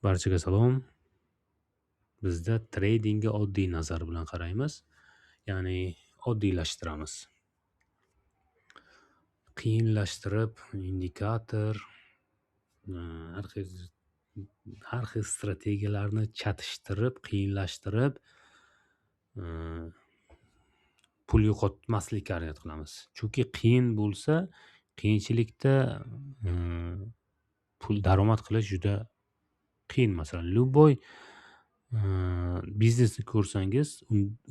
Barchaga salom. Bizda tradingga oddiy nazar bilan qaraymiz, ya'ni oddiylashtiramiz. Qiyinlashtirib, indikator, har xil har xil strategiyalarni chatishtirib, qiyinlashtirib, pul yo'qotmaslikka harakat qilamiz. Chunki qiyin bo'lsa, qiyinchilikda pul daromad qilish juda qiyin. Masalan, любой biznesni ko'rsangiz,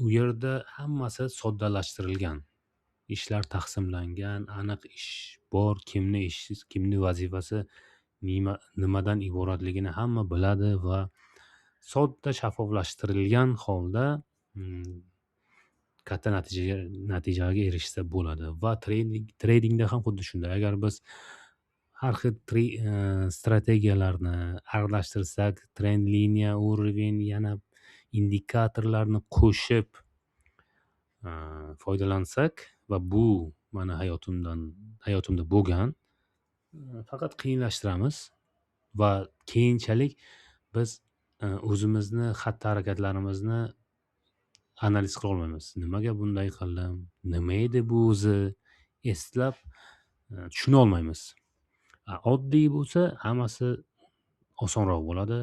u yerda hammasi soddalashtirilgan. Ishlar taqsimlangan, aniq ish bor, kimni ishi, kimni vazifasi nimadan iboratligini hamma biladi va sodda shaffoflashtirilgan holda katta natijaga erishsa bo'ladi. Va tradingda ham xuddi shunday. Agar biz har xil strategiyalarni aralashtirsak, trend liniya, уровень, yana indikatorlarni qo'shib foydalansak va bu mani hayotimda bo'lgan, faqat qiyinlashtiramiz va keyinchalik biz o'zimizni xatti-harakatlarimizni analiz qila olmaymiz. Nimaga bunday qildim? Nima edi bu o'zi? Eslab tushuna olmaymiz. Oddiy bo'lsa hammasi osonroq bo'ladi.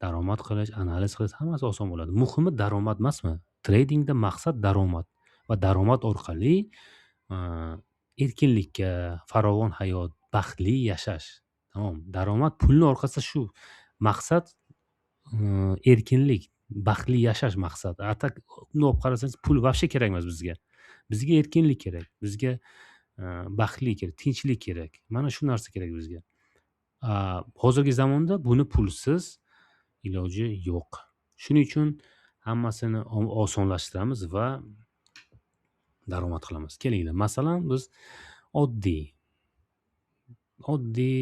Daromad qilish, analiz qilish hammasi oson bo'ladi. Muhimi daromad emasmi? Tradingda maqsad daromad va daromad orqali erkinlikka, farovon hayot, baxtli yashash. Tamom. Daromad pulni orqasida shu maqsad, erkinlik, baxtli yashash maqsad. A tak bunday olib qarasangiz pul вообще kerak emas bizga. Bizga erkinlik kerak, bizga baxtli kerak, tinchlik kerak. Mana shu narsa kerak bizga. Hozirgi zamonda buni pulsiz iloji yo'q. Shuning uchun hammasini osonlashtiramiz va daromad qilamiz. Kelinglar, masalan, biz oddiy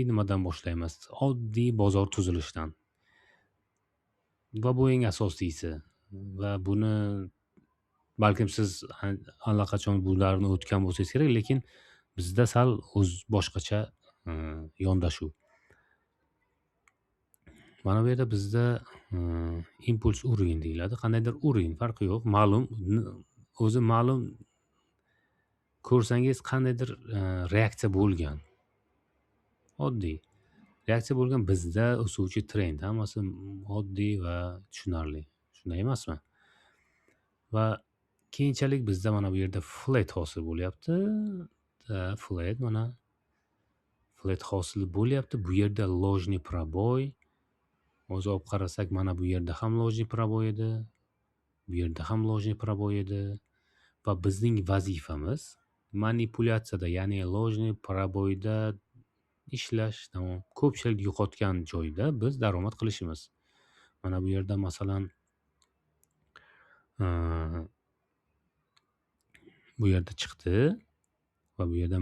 nimadan boshlaymiz? Oddiy bozor tuzilishidan. Va bu eng asosiysi va buni balkim siz allaqachon bularni o'tgan bo'lsangiz kerak, lekin bizda sal o'z boshqacha yondashuv. Mana bu yerda bizda impuls уровень deyiladi. Qandaydir уровень, farqi yo'q, ma'lum, o'zi ma'lum ko'rsangiz qandaydir reaksiya bo'lgan. Oddiy reaksiya bo'lgan bizda o'suvchi trend, hammasi oddiy va tushunarli. Shunday emasmi? Va keyinchalik bizda mana bu yerda flat hosil bo'lyapti. Flat, mana flat hosil bo'lyapti. Bu yerda ложный пробой. Hozir olib qarasak, mana bu yerda ham ложный пробой edi. Bu yerda ham ложный пробой edi. Va bizning vazifamiz manipulyatsiyada, ya'ni ложный пробойda ishlash, tamom. Ko'pchilik yo'qotgan joyda biz daromad qilishimiz. Mana bu yerda masalan bu yerda chiqdi va bu yerda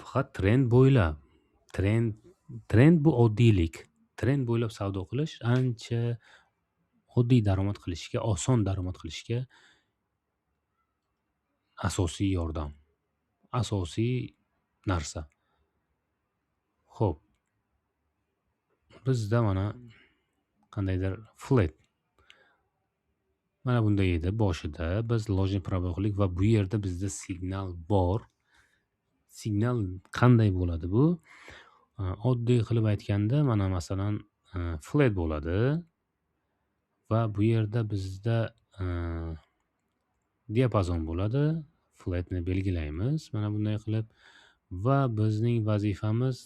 faqat trend bo'ylab, trend bu oddiylik. Trend bo'ylab savdo qilish ancha oddiy daromad qilishga, oson daromad qilishga asosiy yordam, asosiy narsa. Xo'p. Bizda mana qandaydir flat. Mana bunday edi boshida. Biz ложный пробой qildik va bu yerda bizda signal bor. Signal qanday bo'ladi bu? Oddiy qilib aytganda, mana masalan, flat bo'ladi va bu yerda bizda diapazon bo'ladi. Flatni belgilaymiz mana bunday qilib va bizning vazifamiz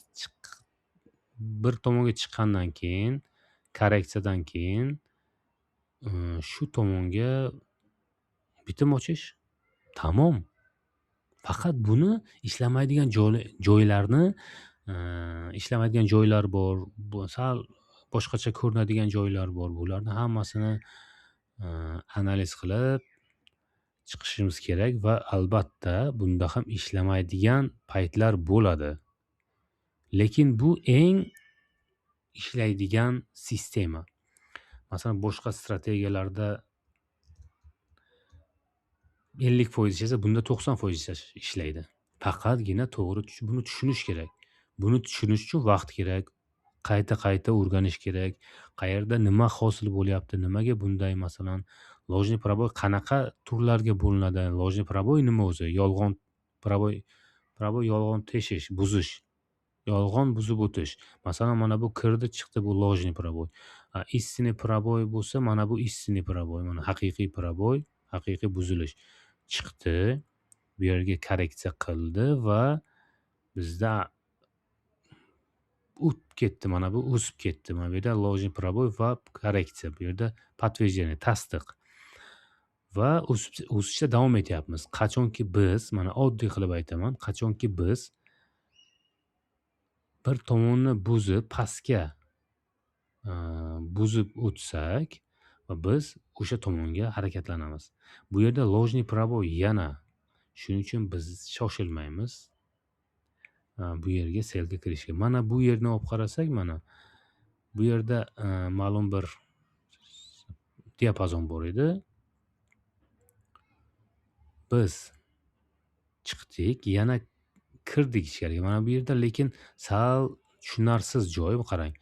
bir tomonga chiqqandan keyin, korreksiyadan keyin shu tomonga bitim ochish. Tamom. Faqat buni ishlamaydigan joylarni, ishlamaydigan joylar bor, bu sal boshqacha ko'rinadigan joylar bor. Bularni hammasini analiz qilib chiqishimiz kerak va albatta bunda ham ishlamaydigan paytlar bo'ladi. Lekin bu eng ishlaydigan sistema. Masalan, boshqa strategiyalarda 50% ishlasa, bunda 90% ishlaydi. Faqatgina to'g'ri buni tushunish kerak. Buni tushunish uchun vaqt kerak, Qayta-qayta o'rganish kerak. Qayerda nima hosil bo'lyapti, nimaga bunday, masalan, ложный пробой qanaqa turlarga bo'linadi, ложный пробой nima o'zi? Yolg'on пробой, пробой yolg'on teshish, buzish. Yolg'on buzib o'tish. Masalan, mana bu kirdi, chiqdi, bu ложный пробой. Истинный пробой bo'lsa, mana bu истинный пробой, mana haqiqiy пробой, haqiqiy buzilish. Chiqdi, bu yerga korreksiya qildi va bizda o'tib ketdi, mana bu o'sib ketdi. Mana bu yerda ложный пробой va korreksiya, bu yerda подтверждение, tasdiq. Va o'sishda davom etyapmiz. Qachonki biz, mana oddiy qilib aytaman, qachonki biz bir tomonni buzib pastga buzib o'tsak va biz o'sha tomonga harakatlanamiz. Bu yerda ложный пробой yana. Shuning uchun biz shoshilmaymiz. Bu yerga sellga kirishga. Mana bu yerni olib qarasak, mana bu yerda ma'lum bir diapazon bor edi. Biz chiqdik, yana kirdik ichkariga. Mana bu yerda lekin sal tushunarsiz joy, qarang.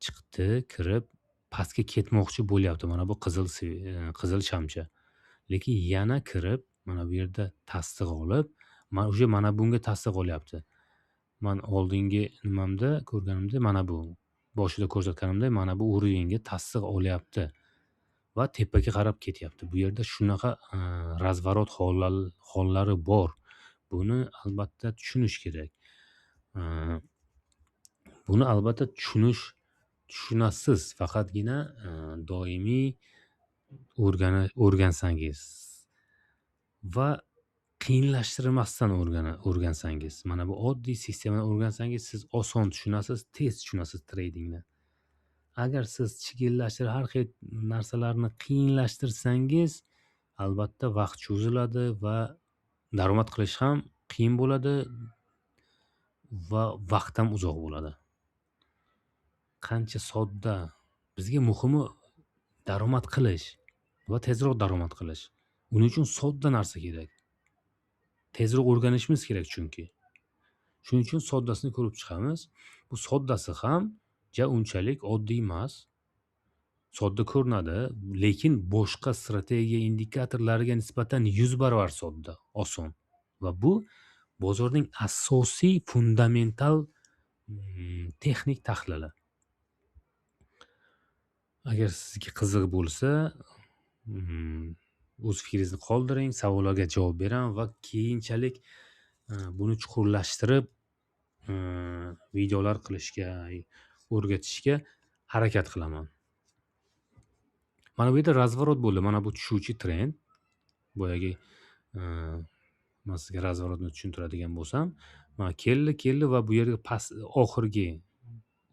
Chiqdi, kirib pastga ketmoqchi bo'lyapti. Mana bu qizil shamcha. Lekin yana kirib, mana bu yerda tasdiq olib, уже mana bunga tasdiq olyapti. Man oldingi nimamda ko'rganimda, mana bu boshida ko'rsatganimda mana bu уровеньga tasdiq olyapti va tepaga qarab ketyapti. Bu yerda shunaqa razворот hollari bor. Buni albatta tushunish kerak. Buni albatta tushunasiz faqatgina doimiy o'rgansangiz va qiyinlashtirmasdan o'rgansangiz, mana bu oddiy sistemani o'rgansangiz, siz oson tushunasiz, tez tushunasiz tradingni. Agar siz chigillashtirib har xil narsalarni qiyinlashtirsangiz, albatta vaqt cho'ziladi va daromad qilish ham qiyin bo'ladi va vaqt ham uzoq bo'ladi. Qancha sodda, bizga muhimi daromad qilish va tezroq daromad qilish. Uning uchun sodda narsa kerak. Tezroq o'rganishimiz kerak chunki. Shuning uchun soddasini ko'rib chiqamiz. Bu soddasi ham ja unchalik oddiy emas. Sodda ko'rinadi, lekin boshqa strategiya indikatorlariga nisbatan 100 barobar sodda, oson. Va bu bozorning asosiy fundamental texnik tahlili. Agar sizga qiziq bo'lsa, o'z fikringizni qoldiring, savollarga javob beraman va keyinchalik buni chuqurlashtirib videolar qilishga, o'rgatishga harakat qilaman. Mana bu yerda razворот bo'ldi. Mana bu tushuvchi trend. Boyagi men sizga razворотni tushuntiradigan bo'lsam, mana keldi va bu yerga past oxirgi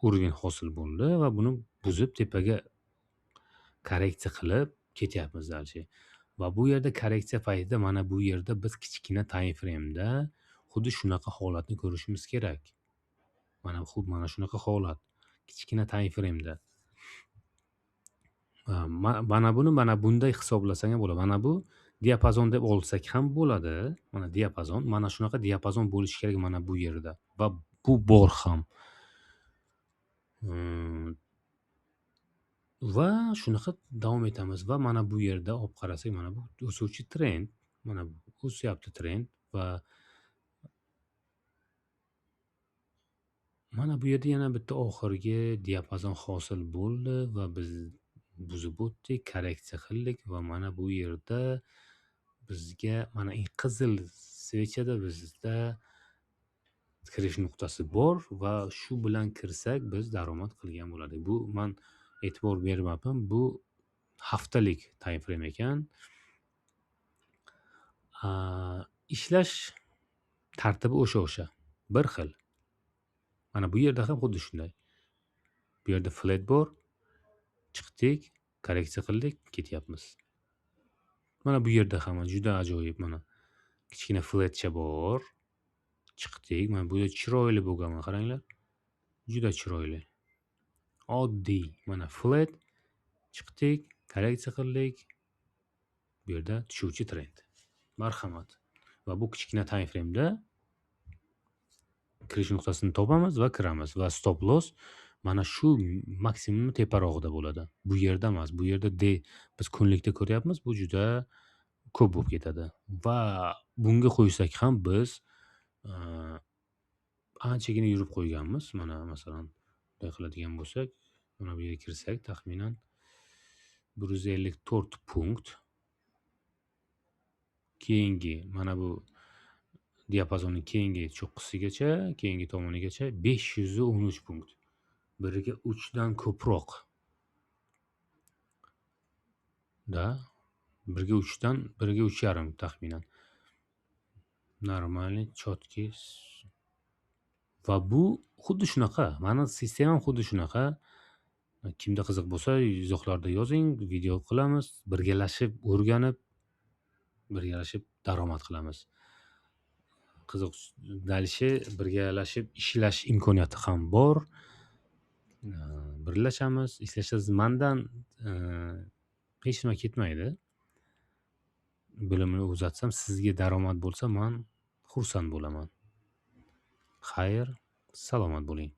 уровень hosil bo'ldi va buni buzib tepaga korreksiya qilib ketyapmiz дальше. Va bu yerda korreksiya paytida mana bu yerda biz kichkina time frame'da xuddi shunaqa holatni ko'rishimiz kerak. Mana xuddi mana shunaqa holat kichkina time frame'da. Mana buni mana bunday hisoblasak ham bo'ladi. Mana bu diapazon deb olsak ham bo'ladi. Mana diapazon, mana shunaqa diapazon bo'lishi kerak mana bu yerda va bu bor ham. Va shunaqa davom etamiz va mana bu yerda olib qarasak, mana bu o'suvchi trend, mana bu o'syapti trend va mana bu yerda yana bitta oxirgi diapazon hosil bo'ldi va biz buzib o'tdik, korreksiya qildik va mana bu yerda bizga mana qizil svechada bizda kirish nuqtasi bor va shu bilan kirsak biz daromad qilgan bo'lardik. Bu men e'tibor bermabman, bu haftalik time frame ekan. Ishlash tartibi o'sha, bir xil. Mana bu yerda ham xuddi shunday. Bu yerda flat bor, chiqdik, korreksiya qildik, ketyapmiz. Mana bu yerda ham juda ajoyib mana kichkina flatcha bor. Chiqdik, mana bu yerda chiroyli bo'lgan, mana qaranglar. Juda chiroyli. Oddiy mana flat chiqdik, korreksiya qildik. Bu yerda tushuvchi trend. Marhamat. Va bu kichkina time frame'da Kirish nuqtasini topamiz va kiramiz va stop loss mana shu maksimum teparog'ida bo'ladi. Bu yerda emas, bu yerda biz kunlikda ko'ryapmiz, bu juda ko'p bo'lib ketadi. Va bunga qo'ysak ham biz anchagina yurib qo'yganmiz. Mana masalan, bunday qiladigan bo'lsak, mana bu yerga kirsak taxminan 154 punkt. Keyingi mana bu diapazonning keyingi cho'qqisigacha, keyingi tomonigacha 513 punkt. Biriga 3 dan ko'proq. Da, birga 3 dan birga 3,5 taxminan. Normalniy, chotki. Va bu xuddi shunaqa. Mani sistemam xuddi shunaqa. Kimda qiziq bo'lsa, izohlarda yozing, video qilamiz, birgalashib o'rganib, birgalashib daromad qilamiz. Qiziq dalishi birgalashib ishlash imkoniyati ham bor. Birlashamiz, ishlashasiz. Mandan hech nima ketmaydi. Bilimni uzatsam, sizga daromad bo'lsa, men xursand bo'laman. Xayr, salomat bo'ling.